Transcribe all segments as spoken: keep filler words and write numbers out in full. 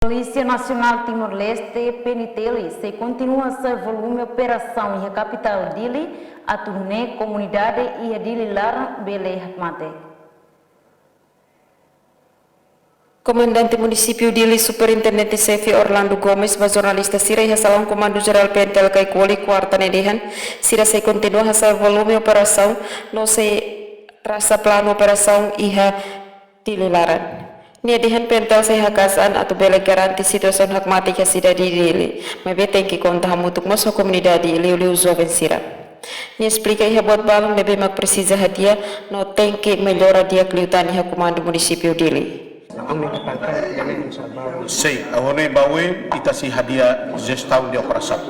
Polísia Nasionál Timor-Leste, P N T L, sei kontinua hasa'e volume operasaun iha kapitál Dili, atu nune'e komunidade iha Dili laran bele hakmatek. Komandante Munisípiu Dili, Superintendente Xefe Orlando Gomes, ba jornalista sira iha Salaun Komandu Jerál P N T L Caicoli, kuarta ne'e dehan, sira sei kontinua hasa'e volume operasaun no sei trasa planu operasaun iha Dili laran. Nia dehan P N T L sei haka'as an atu bele garante situasaun hakmatek iha sidade Dili, maibé tenke konta hamutuk mós ho komunidade, liuliu joven sira. Nia esplika iha buat balun ne'ebé mak presiza hadi'a no tenke mellora di'ak liután iha Komandu Munisípiu Dili. Sei, agora ba oin ita sei hadi'a jestaun de operasaun.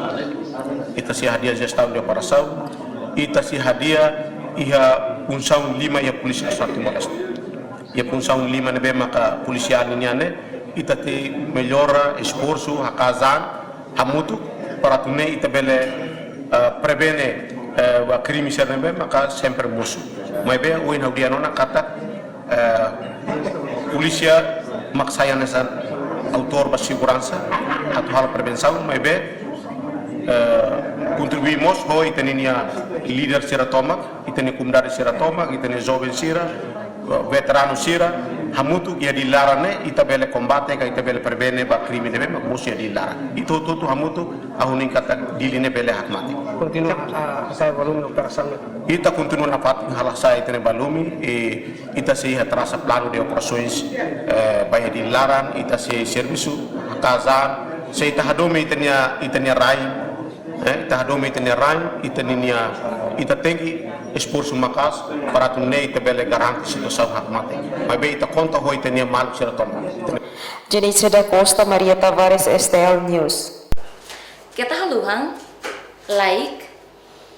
Ita sei hadi'a jestaun de operasaun. Ita sei hadi'a iha funsaun lima iha Polísia Nasionál Timor-Leste. Iha funsaun lima ne'ebé maka polisiál nian ne'e, ita tenke mellora esforsu, haka'as an hamutuk, para atu nune'e ita bele, eh, prevene, eh, ba krime sira ne'ebé maka sempre mosu. Maibé ohin ha'u dehan ona katak, eh, polísia mak sai hanesan autór ba seguransa, atu halo prevensaun, maibé, eh, kontribui mós ho ita-nia líder sira tomak, ita-nia komunidade sira tomak, ita-nia joven sira, veteranu sira, hamutuk iha Dili laran ne'e, ita bele kombate ka ita bele prevene ba krime ne'ebé mak mosu iha Dili laran. Ita hotu-hotu hamutuk, ha'u hanoin katak Dili ne'e bele hakmatek. Kontinua, ah, hasa'e volume operasaun. Ita kontinua nafatin halo hasa'e ita-nia volume, eh, ita sei iha trasa planu de operasoens, eh, ba iha Dili laran, ita sei servisu, haka'as an, sei ita hadomi ita-nia, ita-nia rain, eh, ita hadomi ita-nia rain, ita ninia, ita tenke esforsu maka'as para atu nune'e ita bele garante situasaun hakmatek. Maibé ita konta ho ita-nia maluk sira tomak. Jenice da Costa, Maria Tavares, S T L News. Keta haluha, like,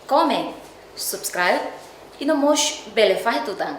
comment, subscribe, i no mós bele fahe tutan.